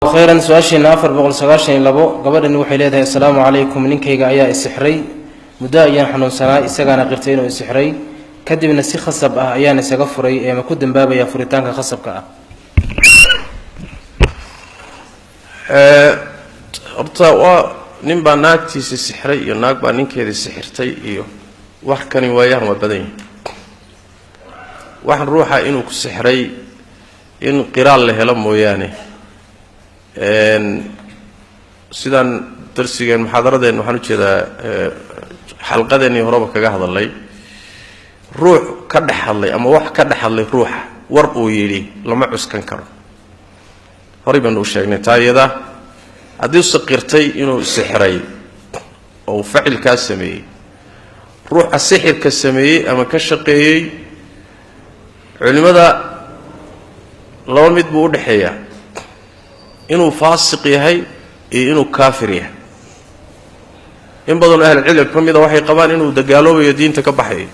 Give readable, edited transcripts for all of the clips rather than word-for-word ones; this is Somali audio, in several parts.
Khayran. Su-aasheena 492, gabadhani waxay leedahay: "Assalaamu calaykum, ninkayga ayaa isixray. Muddo ayaan xanuunsanaa, isagaana qirtay inuu isixray. Kadibna si khasab ah ayaan isaga furay. Ee ma ku dambaabaya furitaanka khasabka ah?" Horta waa nin baa naagtiisi sixray iyo naag baa ninkeedii sixirtay iyo wax kani waayaan waa badan yahay. Waxaan ruuxa inuu ku sixray in qiraal la helo mooyaane, sidaan darsigeen, muxaadaradeen, waxaan ujeedaa xalqadeennii horeba kaga hadalnay, ruux ka dhex hadlay ama wax ka dhex hadlay ruuxa war uu yidhi lama cuskan karo. Horay baynu u sheegnay taa iyada. Haddiuse qirtay inuu sixray oo uu facilkaa sameeyey, ruuxa sixirka sameeyey ama ka shaqeeyey, culimmada laba mid buu u dhexeeyaa: inuu faasiq yahay iyo inuu kaafir yahay. In badanoo ahlulcilmiga ka mida waxay qabaan inuu dagaaloobayo, diinta ka baxayo,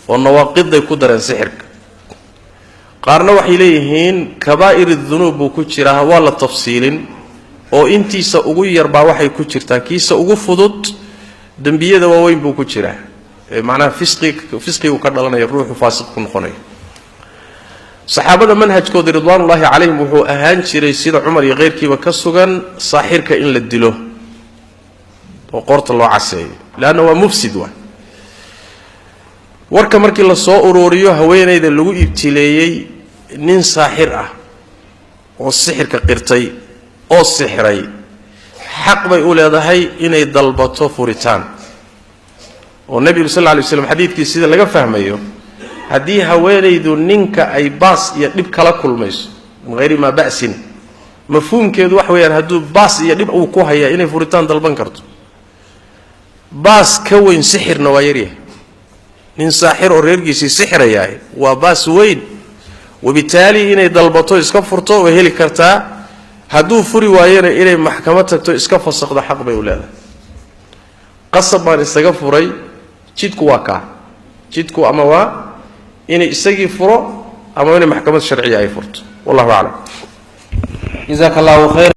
oo nawaaqiday ku dareen sixirka. Qaarna waxay leeyihiin kabaa'ir dunuub buu ku jiraa. Waa la tafsiilin oo intiisa ugu yarbaa waxay ku jirtaa, kiisa ugu fudud dembiyada waaweyn buu ku jiraa, macnaha fisqi, fisqigu ka dhalanaya, ruuxu faasiq ku noqonayo. Saxaabada manhajkooda ridwaanullaahi calayhim wuxuu ahaan jiray, sida Cumar iyo keyrkiiba ka sugan, saaxirka in la dilo oo qoorta loo caseeyo, leanna waa mufsid. Waa warka markii la soo uruuriyo, haweenayda lagu ibtileeyey nin saaxir ah oo sixirka qirtay oo sixray, xaq bay u leedahay inay dalbato furitaan. Oo nebigu sal lla lay slam xadiidkii sida laga fahmayo, haddii haweenaydu ninka ay baas iyo dhib kala kulmayso min hayri maa ba'sin, mafhuumkeedu waxa weeyaan hadduu baas iyo dhib uu ku hayaa inay furitaan dalban karto. Baas ka weyn sixirna waa yaryahay. Nin saaxir oo reerkiisii sixrayahay waa baas weyn. Wabitaali inay dalbato iska furto way heli kartaa. Hadduu furi waayona, inay maxkamad tagto, iska fasaqdo xaq bay u leedahay. Qasab baan isaga furay, jidku waa kaa. Jidku ama waa inay isagii furo ama inay maxkamad sharciya ay furto. Wallahu aclam. Jazaaka allahu khayr.